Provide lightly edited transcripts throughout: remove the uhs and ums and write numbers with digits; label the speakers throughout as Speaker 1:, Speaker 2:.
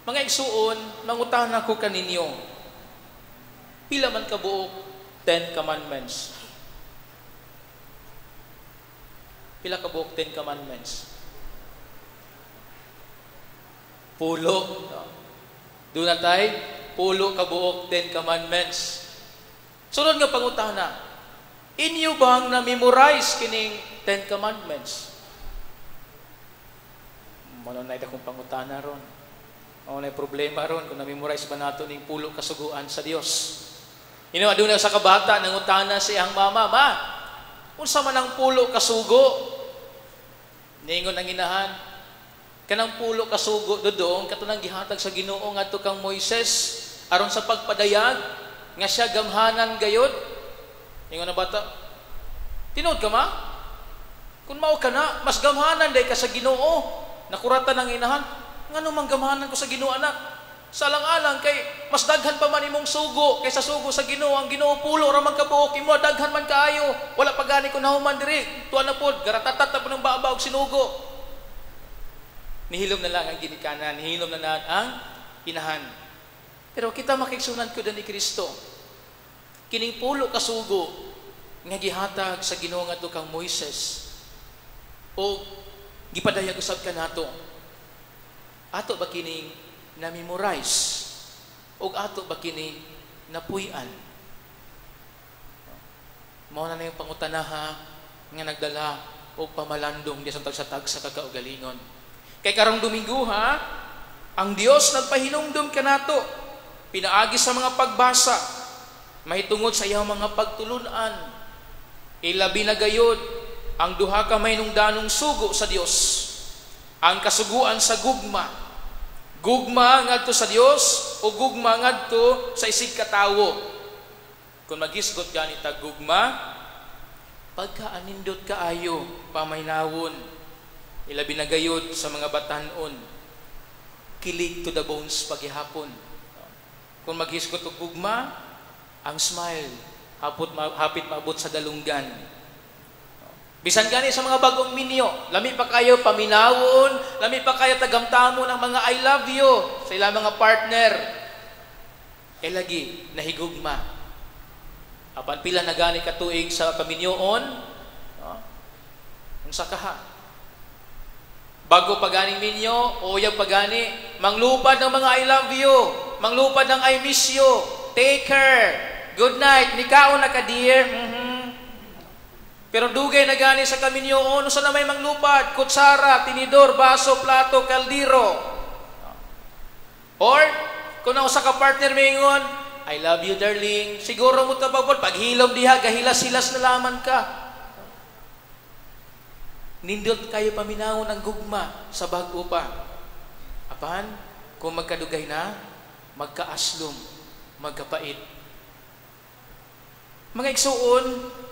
Speaker 1: Mga igsuon, mangutana ko kaninyo. Pila man kabuok 10 Commandments? Pila kabuok 10 Commandments? 10. No? Doon na tayo, 10 kabuok 10 Commandments. Sunod nga pangutana, inyo bang na-memorize kining 10 Commandments? Mao na akong pangutana ron. Mao na problema ron kung na-memorize ba nato ning 10 kasuguan sa Dios. Ino aduna sa kabata nangutana sa iyang mama, "Ma, unsa man ang 10 kasugo?" Ningon ang inahan, "Kanang 10 kasugo dodong kato nang gihatag sa Ginoo ngadto kang Moises aron sa pagpadayag nga siya gamhanan gayod." Ningon ang bata, "Tinuod ka, ma? Kung mao ka na, mas gamhanan day ka sa Ginoo." Nakuratan ang inahan, "Ngano man gamhanan ko sa Ginoo, anak?" "Salang-alang kay mas daghan pa man imong sugo kaysa sugo sa Ginoo. Ang Ginoo 10 ra man kabuok, imo daghan man kaayo. Wala pa gani ko nahuman diri. Tuwa na pod, garatatat na pod ng baba og sinugo." Nihilom na lang ang ginikanan, nihilom na lang ang inahan. Pero kita, mga kaigsuonan ko ni Kristo, kining 10 kasugo nga gihatag sa Ginoo ngadto kang Moises o gipadayag usab kanato, ato ba kining na-memorize o ato ba kini napuy-an? Mao na yung pangutanaha nga nagdala og pamalandong di sa tagsa-tagsa kakaugalingon. Kay karong Domingo ha, ang Dios nagpahinumdum kanato pinaagi sa mga pagbasa mahitungod sa iyang mga pagtulunan. Ilabi na gayod ang duha ka mahinungdanong sugo sa Dios. Ang kasuguan sa gugma. Gugma ngadto sa Dios o gugma ngadto sa isig katawo. Kung maghisgot gani ta gugma, pagkaanindot kaayo pamaynawon. Ilabi na gayod sa mga batanon. Kilig to the bones pagihapon. Kung maghisgot og gugma, ang smile hapot hapit maabot sa dalunggan. Bisan gani sa mga bagong minyo, lami pa kayo paminawon, lami pa kayo tagamtamon ang mga "I love you" sa ilang mga partner. Eh lagi nahigugma. Apan pila na gani ka tuig sa kaminyoon, no? Unsa kaha? Bago pa ganing minyo, o uyab pa gani, manglupad ng mga "I love you", manglupad ng "I miss you", "Take care", "Good night", "Nikaon na ka, dear?" Pero dugay na gani sa kaminyoon, unsa na may manglupad? Kutsara, tinidor, baso, plato, kaldero. Or, kung ang usa ka partner maingon, "I love you, darling," siguro mo tabagod, paghilom diha, gahilas-hilas na laman ka. Nindot kayo paminawon ang gugma sa bag-o pa. Apan, kung magkadugay na, magkaaslom, magkapait. Mga igsuon,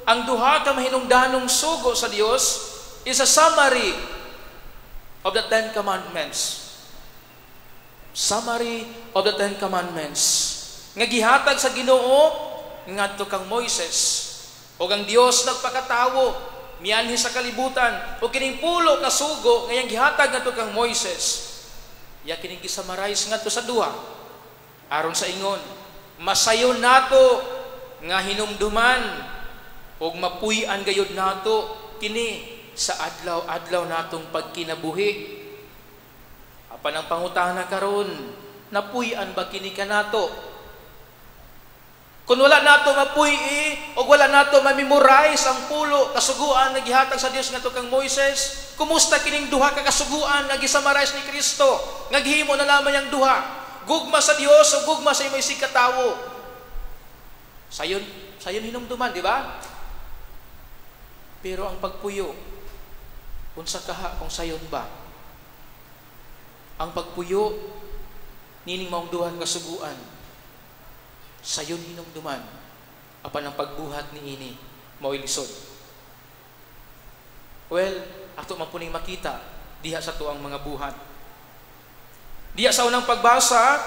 Speaker 1: ang duha ka mahinungdanong sugo sa Dios is a summary of the Ten Commandments. Summary of the Ten Commandments nga gihatag sa Ginoo ngadto kang Moises. Ug ang Dios nagpakatawo, mianhi sa kalibutan, ug kining 10 ka sugo nga iyang gihatag ngadto kang Moises, iya kining gisummarize ngadto sa duha aron sa ingon masayon nato nga hinumduman ug mapuy-an gayud nato kini sa adlaw-adlaw natong pagkinabuhi. Apan ang pangutana karon, napuy-an ba kini kanato? Kung wala nato mapuy-i o wala nato ma-memorize ang 10 kasuguan nga gihatag sa Dios ngadto kang Moises, kumusta kining duha ka kasuguan nga gisummarize ni Kristo nga gihimo na lamang yang duha? Gugma sa Dios o gugma sa imong isig katawo. Sayon, sayon hinumduman, di ba? Pero ang pagpuyo, unsa kaha kung sayon ba? Ang pagpuyo nining maong duha ka kasuguan, sayon hinumduman, apan ang pagbuhat niini mao'y lisod. Well, ato man puning makita diha sa tuang mga buhat. Diha sa unang pagbasa,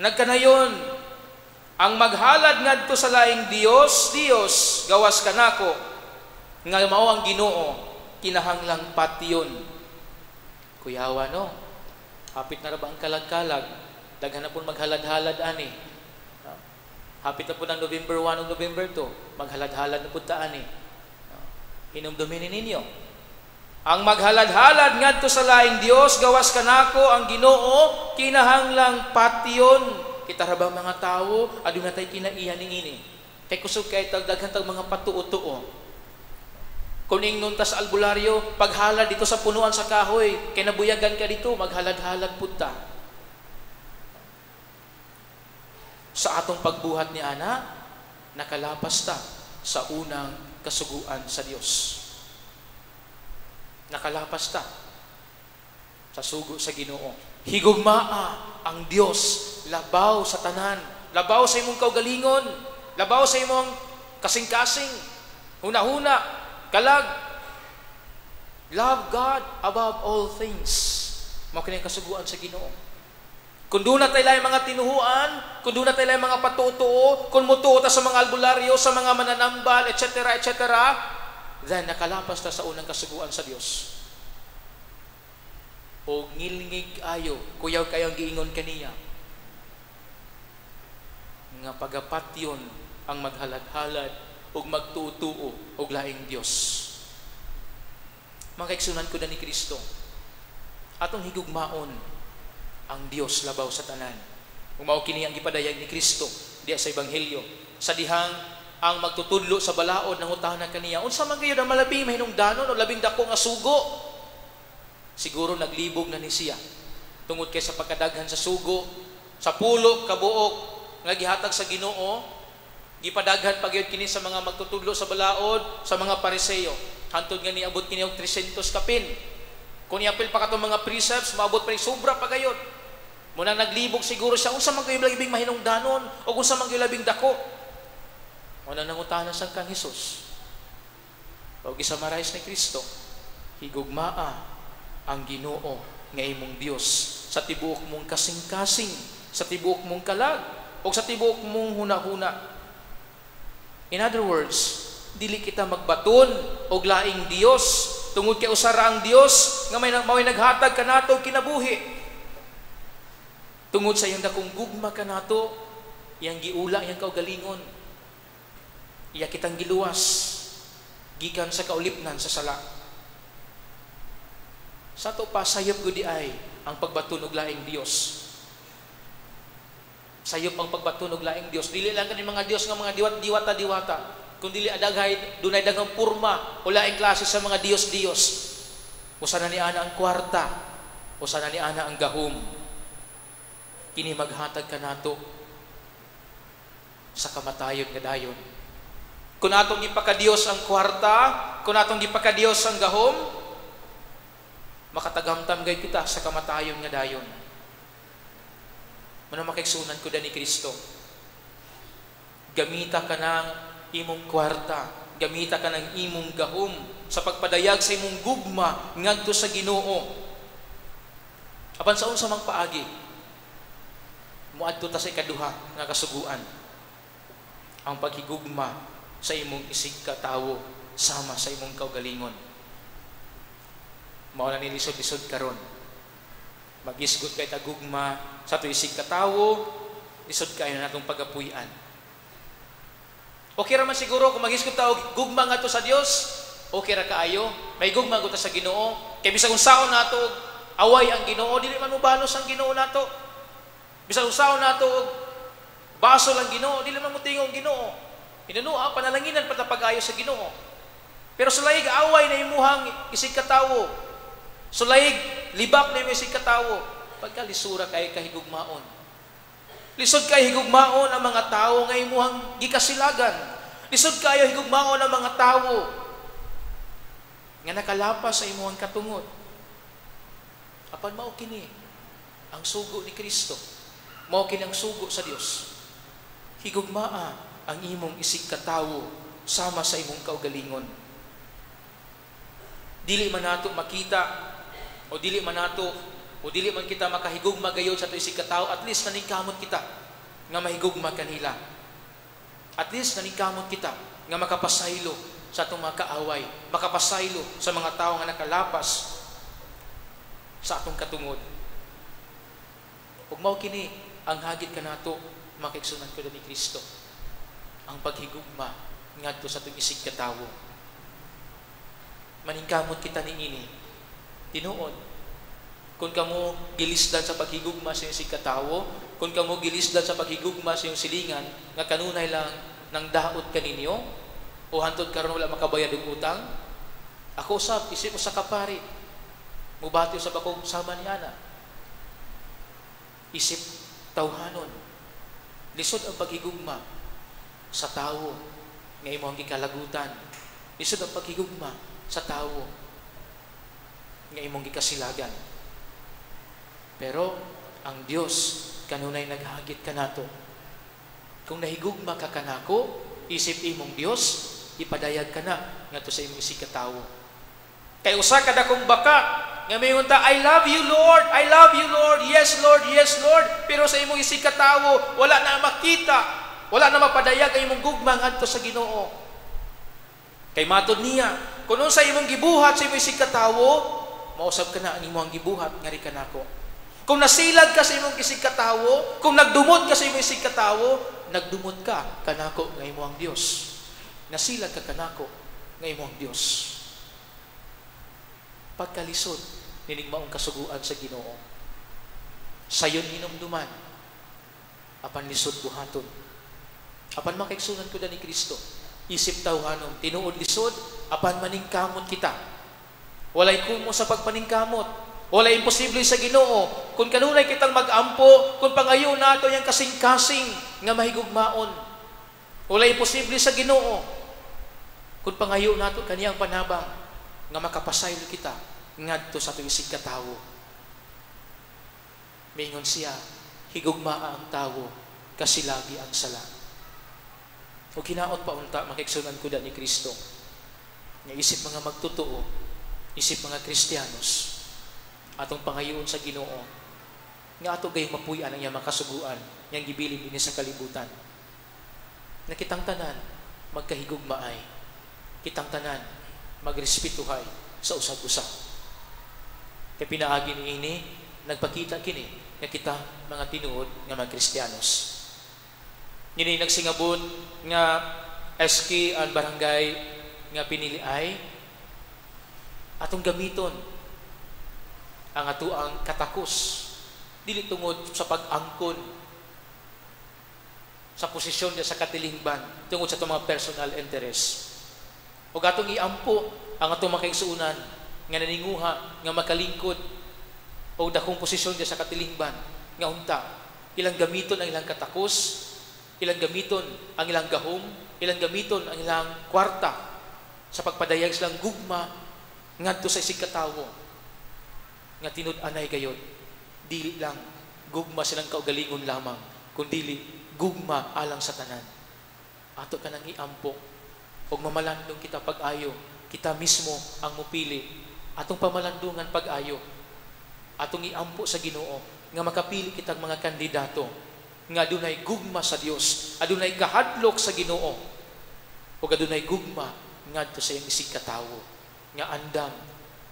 Speaker 1: nagkanayon, "Ang maghalad ngadto sa laing Dios, Dios, gawas kanako, nga mao ang Ginoo, kinahanglang patyon." Kuyawa, no? Hapit na ra ba ang kalag-kalag? Daghan na po maghalad-halad ani. No? Hapit na po ng November 1 o November 2, maghalad-halad na po ta ani. No? Hinumdumin ninyo. Ang maghalad-halad ngadto sa laing Dios gawas kanako ang Ginoo, kinahanglang patyon. Kita ra ba, mga tawo, aduna tay kinaiya niini? Kay kusog kay tag daghan tag mga patuo-tuo. Kung ingnon ta sa albularyo, paghalad dito sa punuan sa kahoy, kay nabuyagan ka dito, maghalad-halad pud ta. Sa atong pagbuhat ni ana, nakalapas ta sa unang kasuguan sa Dios. Nakalapas ta sa sugo sa Ginoo. Higugmaa ang Dios labaw sa tanan, labaw sa imong kaugalingon, labaw sa imong kasing-kasing, hunahuna, kalag. Love God above all things. Mao kini ang kasuguan sa Ginoo. Kung duna tay laing mga tinuhuan, kung duna tay laing mga patutuo, kung mutuo ta sa mga albularyo, sa mga mananambal, etc., etc., then nakalapas ta sa unang kasuguan sa Dios. O ngilngig ayo, kuyaw kayo ang giingon kaniya, nga pagapatyon ang maghalad-halad ug magtuo-tuo og laing Dios. Mga kaigsunan ko na ni Kristo, atong higugmaon ang Dios labaw sa tanan. Ug mao kini ang gipadayag ni Kristo diya sa Ebanghelyo. Sa dihang ang magtutudlo sa balaod nangutana kaniya, unsa man gayud ang malabing mahinungdanon o labing dako nga sugo? Siguro naglibog na ni siya tungod kay sa pagkadaghan sa sugo, sa 10 ka buok nga gihatag sa Ginoo, gipadaghan pa gyud kini sa mga magtutudlo sa balaod, sa mga Pariseo. Hantod nga niabot kini og 300 kapin. Kung iapil pa katong mga precepts, maabot pa ni sobra pa gayud. Muna naglibog siguro siya, unsa man kayo labing mahinungdanon o unsa man kayo labing dako. Muna nangutana sa kang Hesus. O gisummarize ni Kristo, higugmaa ang Ginoo nga imong Dios sa tibuok mong kasing-kasing, sa tibuok mong kalag, o sa tibuok mong hunahuna. In other words, dili kita magbaton og laing Dios tungod kay usa ra ang Dios nga may mao'y naghatag kanato og kinabuhi. Tungod sa iyang dakong gugma kanato, iyang giula iyang kaugalingon. Iya kitang giluwas gikan sa kaulipnan sa sala. Sa ato pa, sayop gud ay ang pagbaton og laing Dios. Sayop ang pagbaton og laing Dios. Dili lang kani mga Dios nga mga diwat-diwata diwata. Kung dili adaghay dunay daghang porma o laing klase sa mga Dios-Dios. Usa na ni ana ang kwarta, usa na ni ana ang gahom. Kini maghatag kanato sa kamatayon nga dayon. Kung atong gipakadiyos ang kwarta, kung atong gipakadiyos ang gahom, makatagamtam gay kita sa kamatayon nga dayon. Muna, makaigsunan ko ni Kristo, gamita ka ng imong kwarta, gamita ka ng imong gahom sa pagpadayag sa imong gugma ngadto sa Ginoo. Apan sa unsa mang paagi, muadto ta sa ikaduha nga kasuguan, ang paghigugma sa imong isig katawo sama sa imong kaugalingon. Mao na ni lisod-lisod karon. Magisgot kay tagugma sa ato isig katawo, lisod kayo na natong pagapuy-an. Okay ra man siguro kung magisgot ta og gugma ngadto sa Dios, okay ra kaayo. May gugma gud ta sa Ginoo. Kay bisag unsaon nato og away ang Ginoo, dili man mobalos ang Ginoo nato. Bisag unsaon nato og basol ang Ginoo, dili man motingog ang Ginoo. Hinunua, panalanginan pa ta pag-ayo sa Ginoo. Pero sulaig away na imuhang isig katawo, sulaig libak na imong isig katawo, pagkalisura kay kahigugmaon. Lisod kay higugmaon ang mga tawo nga imuhang gikasilagan. Lisod kayo higugmaon ang mga tawo nga nakalapas sa imuhang katungod. Apan mao kini ang sugo ni Kristo. Mao kini ang sugo sa Dios. Higugmaa ang imong isig katawo sama sa imong kaugalingon. Dili man nato makita o dili man nato o dili man kita makahigugma gayod sa ato isig katawo, at least naningkamot kita nga mahigugma kanila. At least naningkamot kita nga makapasaylo sa atong mga kaaway, makapasaylo sa mga tawo nga nakalapas sa atong katungod. Ug mao kini ang hagit kanato, mga kaigsuonan ko ni Kristo, ang paghigugma ngadto sa atong isig katawo. Maningkamot kita niini. Tinuod. Kung kamo gilisdan sa paghigugma sa iyong isig katawo, kung kamo gilisdan sa paghigugma sa iyong silingan nga kanunay lang nang daot kaninyo o hantod karon wala makabayad og utang, ako usab isip usa ka pari, mubati usab ako sama ni ana. Isip tawhanon, lisod ang paghigugma sa tawo nga imong gikalagutan. Lisod ang paghigugma sa tawo nga imong gikasilagan. Pero ang Dios kanunay naghagit kanato. Kung nahigugma ka kanako, isip imong Dios, ipadayag ka na ngadto sa imong isig katawo. Kay usa ka dakong baka nga mayon ta, "I love you, Lord, I love you, Lord, yes Lord, yes Lord," pero sa imong isig katawo wala na makita, wala na mapadayag ang imong gugma ngadto sa Ginoo. Kay matod niya, kung unsa imong gibuhat sa imong isig katawo, mausab kana ang imong gibuhat ngari kanako. Kung nasilag ka sa imong isig katawo, kung nagdumot ka sa imong isig katawo, nagdumot ka kanako nga imong Dios. Nasilag ka kanako nga imong Dios. Pagkalisod nining maong kasuguan sa Ginoo. Sayon hinumduman, apan lisod buhaton. Apan, mga kaigsuonan ko ni Kristo, isip tawhanon, tinuod lisod, apan maningkamot kita. Walay kumo sa pagpaningkamot. Walay imposible sa Ginoo. Kung kanunay kitang mag-ampo, kung pangayo nato yang kasing-kasing nga mahigugmaon. Walay imposible sa Ginoo. Kung pangayo nato kaniyang panabang nga makapasaylo kita ngadto sa atong isig katawo. Mingon siya, "Higugmaa ang tawo, kasilagi ang sala." O kinaot pa unta, mga kaigsuonan ko ni Kristo, nga isip mga magtotoo, isip mga Kristiyanos, atong pangayoon sa Ginoo, nga ato gayong mapuy-an ang iyang mga kasuguan, yang gibilin dinhi sa kalibutan. Na kitang tanan, magkahigugmaay, kitang tanan, magrespetuhay sa usag-usa. Kay pinaagi ni ini, nagpakita kini nga kita mga tinuod nga mga Kristiyanos. Ngini nagsingabot nga SK ang barangay nga pinili ay atong gamiton ang atuang katakos dili tungod sa pag-angkon sa posisyon niya sa katilingban tungod sa atong mga personal interest. Ug atong iampo ang atong mga kaigsuonan nga naninguha nga makalingkod o dakong posisyon niya sa katilingban nga unta ilang gamiton ang ilang katakos, ilang gamiton ang ilang gahom, ilang gamiton ang ilang kwarta sa pagpadayag silang gugma ngadto sa isig katawo nga tinud-anay gayod dili lang gugma silang kaugalingon lamang, kundili gugma alang sa tanan. Ato kanang iampo ug mamalandong kita pag-ayo. Kita mismo ang mupili. Atong pamalandungan pag-ayo, atong iampo sa Ginoo nga makapili kitang mga kandidato nga adunay gugma sa Dios, adunay kahadlok sa Ginoo ug adunay gugma ngadto sa iyang isig katawo nga andam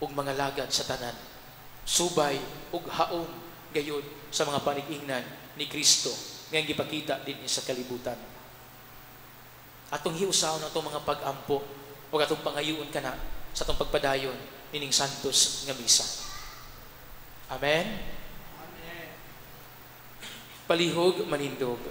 Speaker 1: ug mga lagad sa tanan, subay ug haom gayud sa mga panig-ingnan ni Kristo nga gipakita dinhi sa kalibutan. Atong hiusahon atong mga pag-ampo ug atong pangayoon kana sa atong pagpadayon nining santos nga misa. Amen. Palihog manindog.